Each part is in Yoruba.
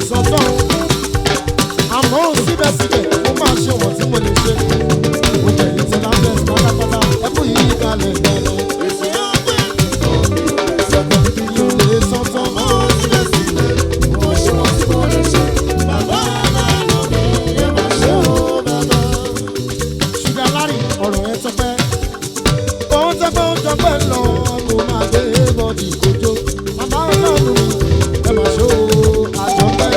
sọ tán. Àmọ́ síbẹ̀síbẹ̀, mo máa ṣe wọ̀n tí mo lè ṣe. Mo tẹ̀lé ti lábẹ́ pátápátá, ẹ kú yìí kalẹ̀ kalẹ̀. Mi ò lè sọ tán. Ṣùgbọ́n lárí ọ̀rọ̀ ẹ tọpẹ́. Ó ń tọpẹ́ ó ń tọpẹ́ lọ, mo máa gbé bọ́dì kojú. Bàbá ọlọ́run mi, ẹ máa ṣó àjọpẹ́.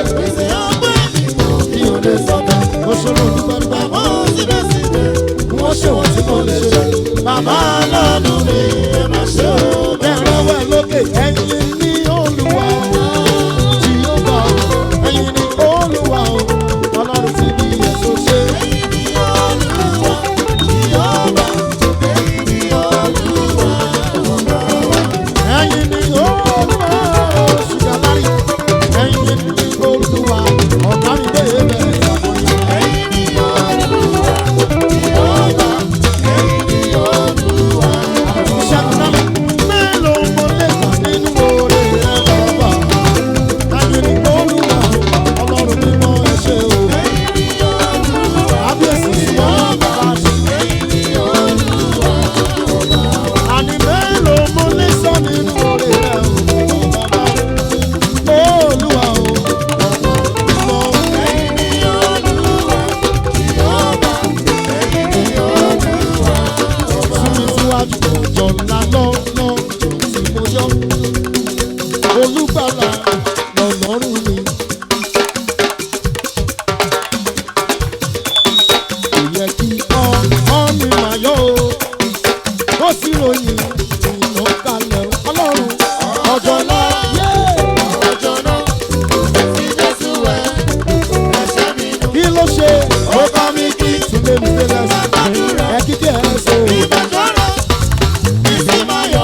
Mi ò lè sọ tán. Mo ṣòro dúpẹ́ dúpẹ́. Wọ́n ṣe wọ́n tí mo lè ṣe. Bàbá ọlọ́run mi, ẹ máa ṣó. Ẹ̀rọ wẹ̀ lókè, ẹ̀yin ní Olúwa o. Jèhófà o, ẹ̀yin ní Olúwa o. Ọlọ́run ti bí ẹ̀sùn ṣe. Ẹ̀yin ni Olúwa o, ṣùgbọ́n lárí. Ẹ̀yin ni Olúwa, ọ̀gá mi gbé bẹ̀rẹ̀ sàkóyè. Ṣẹ́gun náà mélòó mo lè kà nínú oore rẹ bàbá? Ẹ̀yin ni Olúwa o, Ọlọ́run mímọ́ ẹ ṣé o. Kábíyèsí wọ́n bàbá ṣe. Àní mélòó mo lè sọ nínú oore rẹ o, bàbá? Olúwa o, Ọlọ́run mímọ́. Sún mi síwájú ọjọ́ ńlá lọ́lọ́ tí mo yọ. Olúgbàlà lọ́lọ́run mi. Kò yẹ kí ọ́ mi máa yọ o. Ó sì ròyìn ìná kalẹ̀ ọlọ́run. Ọjọ́ ńlá yé. Kí ló ṣe? Ó bá mi kí Túndé mi délẹ̀ sí. Ẹ kíkẹ́ ẹ sọ.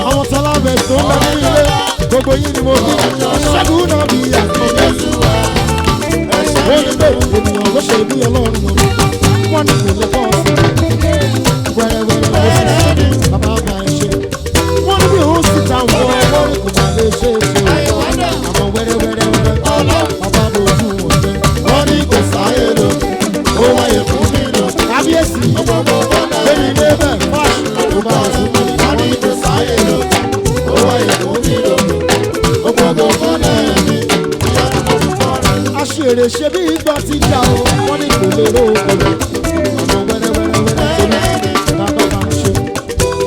Àwọn tọ́lá bẹ̀ tó ń bẹ nínú ilé. Gbogbo yín ni mo kí. Ṣẹ́gun náà bí àkọ́kọ́. Ó ní pé ènìyàn ló ṣe bí ọlọ́run o. Wọ́n ní kò lè bọ́ sí. Wẹ́rẹ́wẹ́rẹ́ ló ṣe sí. Bàbá bá ẹ ṣe. Wọ́n ní bí òun sì ta wọ́n wọ́n ní kò má lè ṣe é ṣe. Àmọ́ wẹ́rẹ́wẹ́rẹ́ wẹ́rẹ́. Bàbá bójú wọn jẹ́. Wọ́n ní kò sáyé lò, ó wáyé fún mi lò. Kábíyèsí. Bẹ́ẹ̀ni débẹ̀ fáṣ. Ó máa sùn mí. Wọ́n ní kò sáyé lò, ó wáyé fún mi lò. Ó gbọ́dọ̀ fọ́lẹ̀ mi, ìyá tó mọ̀ fún fọ́ọ̀rẹ́. Aṣèrè ṣe bí ìgbà ti jà o, wọ́n ní kò lè rókòrò. Àmọ́ wẹ́rẹ́wẹ́rẹ́wẹ́rẹ́ torí bàbá bá ń ṣe.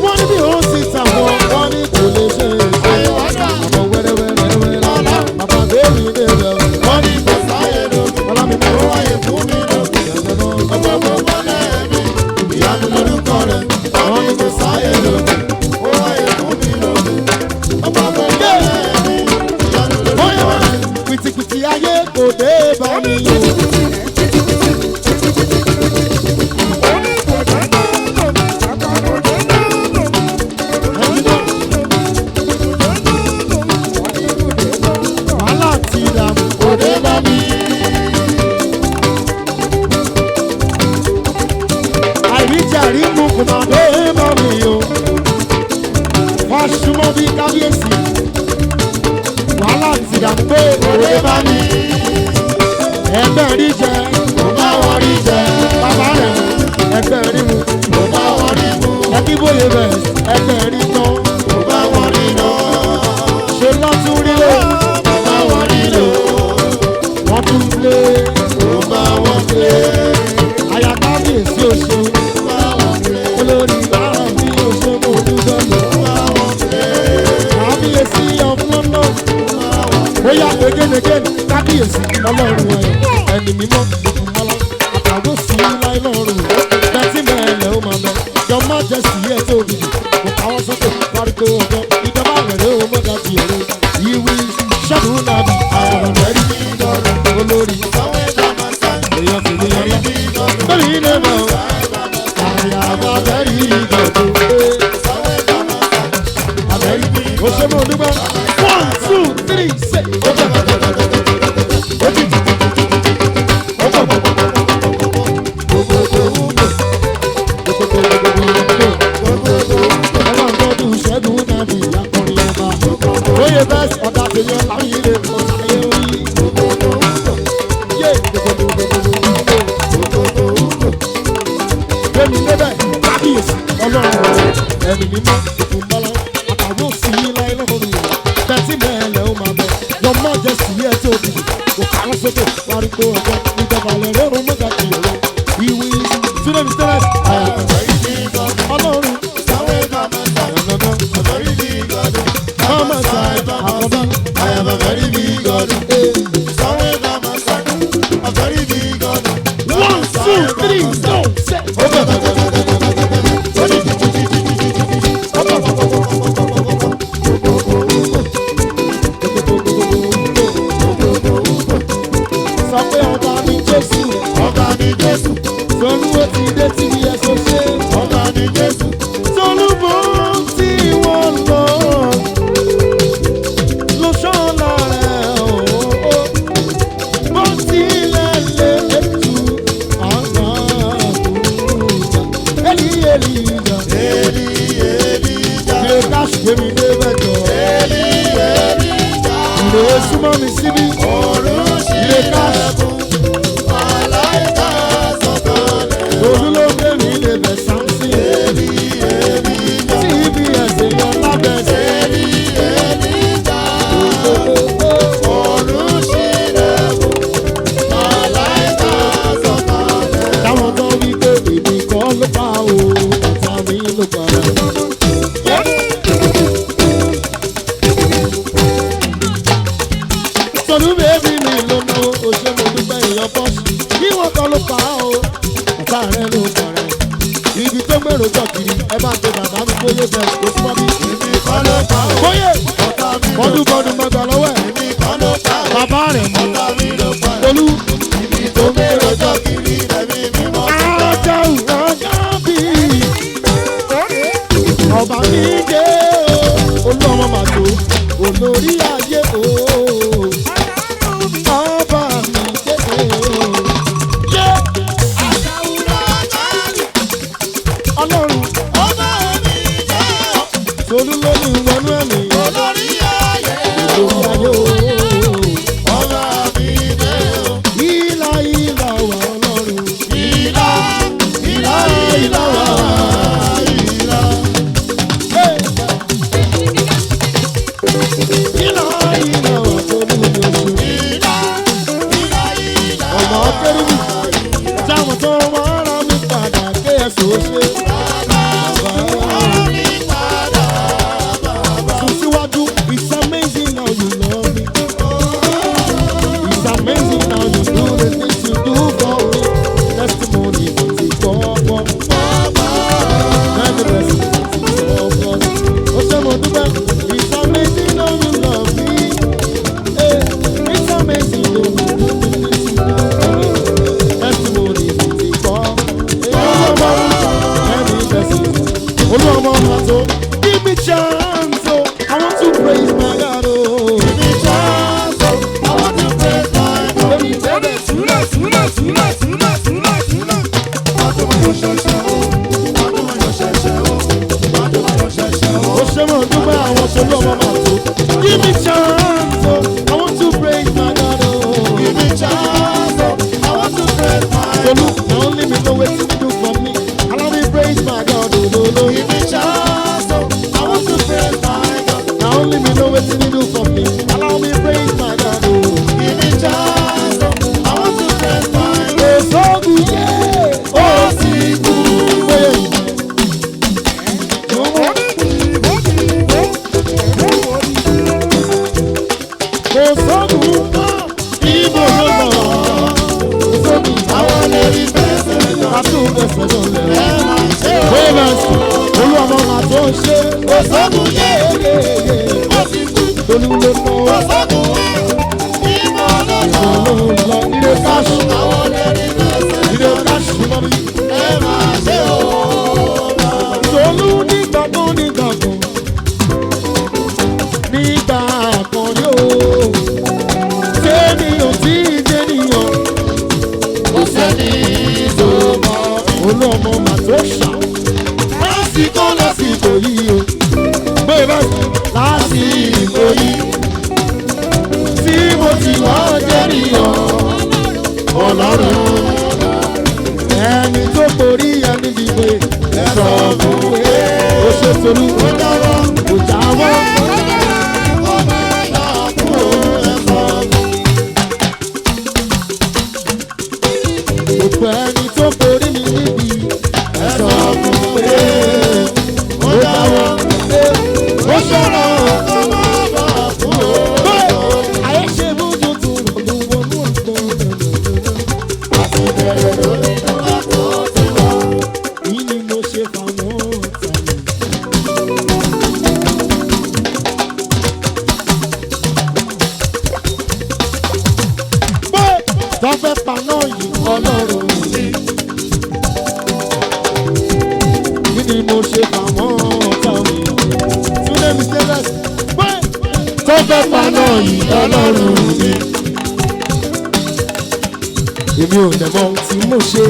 Wọ́n ní bí òun sì tà wọ́n, wọ́n ní kò lè ṣe é ṣe. Àmọ́ wẹ́rẹ́wẹ́rẹ́wẹ́rẹ́ bàbá bẹ́ẹ̀ni débẹ̀ o. Wọ́n ní kò sáyé lò, Ọlá mi mọ́ ó wáyé fún mi lò. Ó gbọ́dọ̀ fọ́lẹ̀ mi, ìyá tó lórúkọ rẹ̀. Wọ́n ní kò sáyé lò, ó wáyé fún mi lò. Ó gbọ́dọ̀ fọ́lẹ̀ mi, ìyá tó lórúkọ rẹ̀. Pìtìpìtì ayé kò dé bá mi o. Wàhálà ti dààmú kò dé bá mi. Àìríjàrí mú kò máa dé bá mi o. Wọ́n súnmọ́ bí kábíyèsí. Wàhálà ti dààmú pé kò dé bá mi. Ẹgbẹ́ rí jẹ, Kò bá wọn rí jẹ, bàbá rẹ̀ mú. Ẹgbẹ́ rí mu, kò bá wọn rí mu, ẹkí bóyè bẹ̀, ẹgbẹ́ rí tán. kò bá wọn rí lọ. Ṣé lọ́tún rí lò? Kò bá wọn rí lò, Wọ́n tún lé. kò bá wọn lé. Àyà kábíyèsí ò ṣeun. Kò bá wọn lé. Olórí bára mi ò ṣe mo dúpẹ́ lọ. Kábíyèsí of London. Bóyá again again kábíyèsí ọlọ́run ẹ̀ ẹni mímọ́ ìmọ̀lá àtàwọn sí láì lọ́rùn. Bẹ́tí mẹ́lẹ̀ ó máa bẹ. Your Majesty ẹ̀ tóbi jù. Kò káwọ́ sókè pariwo ọ̀gọ́. Ìjọba rẹ̀ ló mọ̀dá ti ẹ̀rọ. Ìwí ṣẹ́gun nàbì àrùn rẹ̀ rí. Olórí èèyàn tèmi ọlá. Bẹ́ẹ̀ni ilé mọ̀ àyàbá bẹ́ẹ̀ni ìgbàgbọ́. Ó ṣe mọ̀ dúpẹ́. One, two, three, six. Ó jẹ́ ó ti jù. Ó pọ̀ pọ̀ pọ̀ pọ̀ pọ̀ pọ̀ pọ̀. Gbogbo gbogbo gbogbo gbogbo. Ẹ máa ń tọ́jú Ṣẹ́gun Nàbì akọrin ọba. Oyè bẹ́ẹ̀ ọ̀dà tèmi ọ̀làwí ilé kò sáyé orí. Ìfúnbọ́lá àtàwọn òsì láì lọ́rùn. Bẹ́tí mẹ́lẹ̀ ó máa bẹ̀. Your Majesty ẹ̀ tóbi. Kò kàrọ́ sókè. Wárígbó ọjọ́ ìjọba lẹ̀ rọrùn mọ́gà kì í rọ. Ìwé Túnde mi tẹ́lẹ̀. Ọlọ́run. Mama side, àkọ́bí. I have a very big God. Somewhere by my side, a very big God. 1, 2, 3, go, set. Sọ pé ọba mi Jésù, Ọba ni Jésù, Tolú ó ti dé tí ẹ ṣe ṣe. ọba ni Jésù, Tolú bó tí wọ́n lọ, ló ṣọ́la rẹ̀ o. Bó tilẹ̀ lè tu àwọn àkùnjà. Eli Elija, Eli Elija, ilé káṣù gbé mi dé bẹ̀jọ̀. Eli Elija, Ìrè súnmọ́ mi síbí. ọ̀run Ilé káṣù. ṣílẹ̀kùn, màláíkà sọ̀kalẹ̀. Tolú ló gbé mi débẹ̀ Samson. Eli Elija, TBS èèyàn lábẹ́sẹ̀. Eli Elija, ọ̀run ṣílẹ̀kùn, màláíkà sọ̀kalẹ̀. Táwọn tó wí pé èmi kọ́ ló pa o, bàtà mi ló pa. Tolú bèbí mi ló ná o, ṣé mo dúpẹ́ èèyàn bọ́ọ̀sì. Bí wọ́n kọ́ ló pa o, bàtà rẹ̀ ló pa rẹ̀. Ibi tó gbèrò jọ kiri, ẹ bá pe bàbá mi bóyá bẹ̀rẹ̀ kó súnmọ́ mi. Èmi kọ́ ló pa o, Bóyè ọ̀tá mi ló pa o. bọ́dúbọ́dún máa gbà lọ́wọ́ ẹ̀. Èmi kọ́ ló pa o, Bàbá rẹ̀ mú ọ̀tá mi ló pa o. Tolú. Ibi tó gbèrò jọ kiri lẹ́mí mímọ́ ti pa. Ajá ìrànjá bí. Ọba mi jẹ́ o, olú ọmọ màtó, olórí ayé o. Ọba mi jẹ́ o. Yé Ọlọ́run Ọba mi jẹ́ o, Tolú ló ní wọnú ẹ̀mí, olórí ayé. olórí ayé o. Ọba mi jẹ́ o, Ìlà ìlà wà Ọlọ́run. ìlà, ìlà, ìlà, ìlà. Hey! Ìlà ìlà wà Tolú ní oṣù. Ìlà, ìlà, ìlà. Ọmọ kérúbù táwọn tó wọ́n rán mi padà ké ẹ̀sùn ó ṣe. Bàbá Mi padà bàbá. sùn síwájú, it's amazing how you love me. It's amazing how you do the things you do for me. Testimony ti gbọ́gbọ́. Many blessings ti gbọ́gbọ́. Ó ṣe mo dúpẹ́. It's amazing how you love me. Hey, it's amazing how you do the things you do for me. Testimony ti gbọ́. Many blessings. Olúọmọ Màtó, give me chance o, I want to praise my God o. Give me chance, oh, I want to praise my God. Ó ṣe mọ̀ dúpẹ́ àwọn ṣolú ọmọ Màtó. Give me chance o, I want to praise my God o. Give me chance, oh, I want to praise my God. Tolú, na only me know wetin you do for me. Allow me praise my God o, no, no. Give me chance, oh, I want to praise my God. Na only me know wetin you do for me. Allow me praise my God o. Give me chance, oh, I want to praise my God. Òṣogùn yé, ó sì kú. Bóyá kò sóògùn ibo ló lọ. Kò sóògùn Àwọn lè rí fẹsẹ̀ lọ, àtúnfẹsẹ̀ lọlẹ̀. ẹ máa ṣe o. Bóyá olú ọmọ màá tó ń ṣe. Òṣogùn yé, ó sì kú. Tolú ló lọ. Òṣogùn yé, ibo ló lọ. Ló lọ. Ire káṣù. Àwọn lè rí fẹsẹ̀ Ire lọ, káṣù mọ́ mi. ẹ máa ṣe o. Tolú nígbà kan nígbà kan. Nígbà kan yóò. Tẹ́niyàn tí jẹ́niyàn. Kò sẹ́ni tó mọ̀ mí. Olú ọmọ màá tó ṣà. Lásìkò lásìkò yìí o. Bóyá bá lásìkò yìí. Tí mo ti wá jẹ́niyàn. Ọlọ́run. Ẹni tó borí ẹni dìbò. Ẹ sọ fún pé ó ṣe Túndé Tolú Ó jáwọ́. kò jáwọ́. Ó máa yà kúrò ẹ̀fọ́. Gbogbo ẹni tó borí mi níbi Ẹ sọ fún pé ó jáwọ́. ó ṣọ̀rọ̀. Ó máa bà kúrò ẹ̀fọ́. Ayé ṣe bójú tó rọ̀dùn wọnú ọ̀gbọ́n. Àti bẹ̀rẹ̀ lórí ìwà tó ti wá. Kí ni mo ṣe fáwọn ọ̀tá mi? Tọ́fẹ́ paná yìí ọlọ́run mi. Kí ni mo ṣe fáwọn ọ̀tá mi? Túndé mi stainless. Tọ́fẹ́ paná yìí ọlọ́run mi. Èmi ò dẹ̀ mọ ohun tí mo ṣe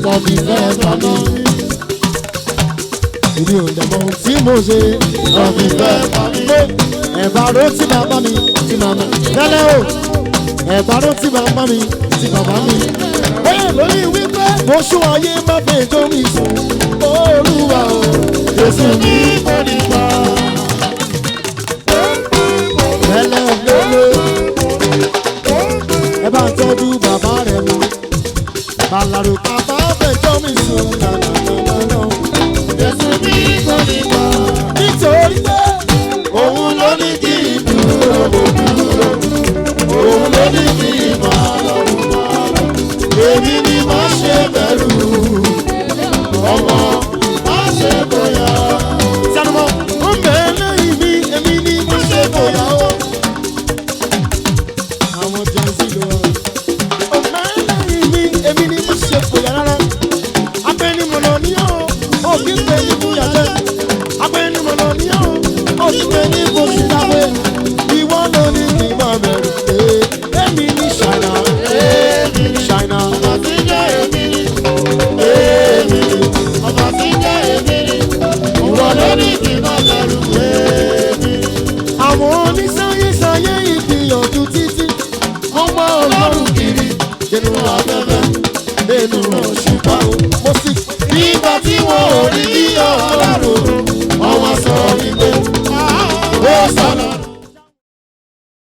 tọ́bi fẹ́ paná. Èmi ò dẹ̀ mọ ohun tí mo ṣe tọ́bi fẹ́ paná. Ẹ̀bà ró tí bàbá mi tí màmá tẹ́lẹ̀ o. Ẹ̀bà ró tí bàbá mi tí bàbá mi. Bẹ́ẹ̀ lórí wípé mo sún ayé má fẹ́ jó mi sùn. Olúwa o, Jésù ní kò ní pa. tẹ́lẹ̀ lélẹ̀. Ẹ bá ń tọ́jú bàbá rẹ̀ mi. Bàlàrò bàbá fẹ́ jó mi sùn. Nànànànà. Jésù ní kò ní pa. Nítorí pé Òun ló ní kí n dúró, mo dúró. Òun ló ní kí n máa lọ, mo máa lọ. Èmi ni má ṣe bẹ̀rù. Ọmọ má ṣe bóyá. sẹ́numọ́ ń bẹ̀ lẹ́yìn mi, èmi ni mo ṣe bóyá o. Àwọn jẹ́nsì ló wà. Ó ń bẹ̀ lẹ́yìn mi, èmi ni mo ṣe bóyá rárá. Abẹ́nimọ̀nà ni ó, òkè pé ní bóyá jẹ́.